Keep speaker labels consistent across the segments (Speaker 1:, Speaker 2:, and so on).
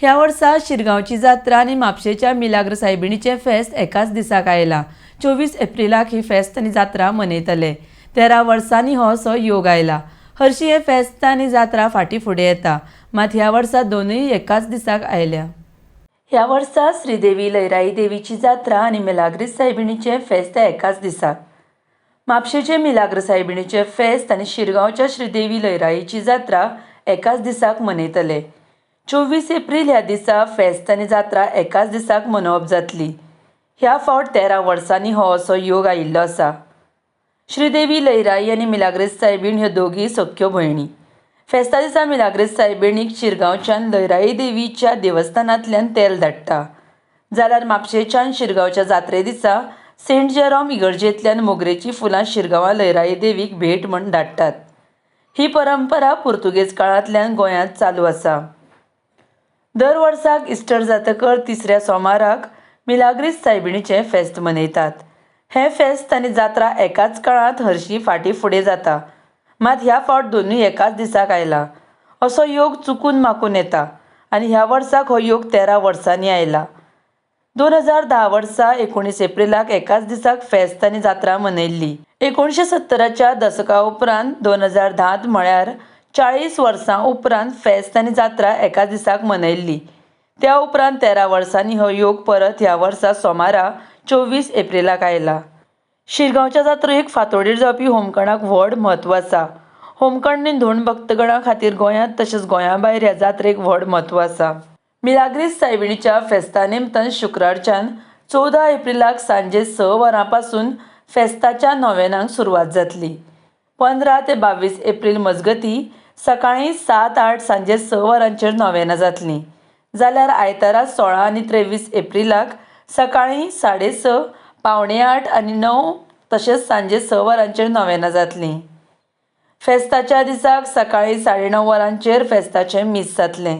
Speaker 1: ह्या वर्सा शिरगांवची जात्रा आनी म्हापशेच्या मिलाग्र सायबिणीचें फेस्त एकाच दिसाक आयलां. 24 एप्रिलाक ही फेस्त आनी जात्रा मनयतले. 13 वर्सांनी हो असो योग आयला. हरशीं हें फेस्त आनी जात्रा फाटीं फुडें येता, मात ह्या वर्सा दोनूय एकाच दिसाक आयल्या. ह्या वर्सा श्रीदेवी लयराई देवीची जात्रा आनी मिलाग्रीस सायबिणीचें फेस्त एकाच दिसाक. म्हापशेचें मिलाग्र सायबिणीचें फेस्त आनी शिरगांवच्या श्रीदेवी लयराईची जात्रा एकाच दिसाक मनयतले. 24 एप्रील ह्या दिसा फेस्त आनी जात्रा एकाच दिसाक मनोवप जातली. ह्या फावट 13 वर्सांनी हो असो योग आयिल्लो आसा. श्रीदेवी लयराई आनी मिलाग्रीस सायबीण ह्यो दोगी सख्यो भयणी. फेस्ता दिसा मिलाग्रीस सायबिणीक शिरगांवच्यान लयराई देवीच्या देवस्थानांतल्यान तेल धाडटा, जाल्यार म्हापशेच्यान शिरगांवच्या जात्रे दिसा सेंट जेरोम इगर्जेंतल्यान मोगरेचीं फुलां शिरगांवां लयराई देवीक भेट म्हूण धाडटात. ही परंपरा पुर्तुगेज काळांतल्यान गोंयांत चालू आसा. दर वर्साक इस्टर जातकर तिसऱ्या सोमाराक मिलाग्रीस सायबिणीचें फेस्त मनयतात. हें फेस्त आनी जात्रा एकाच काळांत हरशीं फाटीं फुडें जाता, मात ह्या फावट दोनूय एकाच दिसाक आयला. असो योग चुकून माकून येता आनी ह्या वर्साक हो योग 13 वर्सांनी आयला. 2010 वर्सा 19 एप्रिलाक एकाच दिसाक फेस्त आनी जात्रा मनयल्ली. 1970च्या दसका उपरांत 2010 म्हळ्यार 40 वर्सां उपरांत फेस्त आनी जात्रा एकाच दिसाक मनयल्ली. त्या उपरांत 13 वर्सांनी हो योग परत ह्या वर्सा सोमारा 24 एप्रिलाक आयला. शिरगांवच्या जात्रेक फांतोडेर जावपी होमखणाक व्हड म्हत्व आसा. होमखण आनी धोंड भक्तगणां खातीर गोंयांत तशेंच गोंया भायर ह्या जात्रेक व्हड म्हत्व आसा. मिलाग्रीस सायबिणीच्या फेस्ता निमतान शुक्रारच्यान 14 एप्रिलाक सांजे 6 वरां पासून फेस्ताच्या नोवेनांक सुरवात जातली. 15 ते 22 एप्रील मजगती सकाळीं 7, 8, सांजे 6 वरांचेर नोवेनां जातलीं, जाल्यार आयतारा 16 आनी 23 एप्रिलाक सकाळीं 6:30, 7:45 आनी 9 तशेंच सांजे 6 वरांचेर नोवेनां जातलीं. फेस्ताच्या दिसाक सकाळीं 9:30 वरांचेर फेस्ताचें मीस जातलें.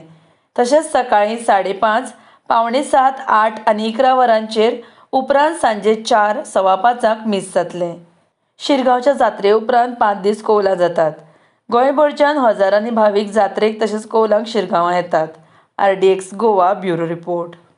Speaker 1: तशेंच सकाळीं 5:30, 6:45, 8 आनी 11 वरांचेर उपरांत सांजे 4, 5:15 मीस जातलें. शिरगांवच्या जात्रे उपरांत 5 दीस कोवलां जातात. गोंयभरच्यान हजारांनी भावीक जात्रेक तशेंच कोवलांक शिरगांवां येतात. RDX Goa bureau report.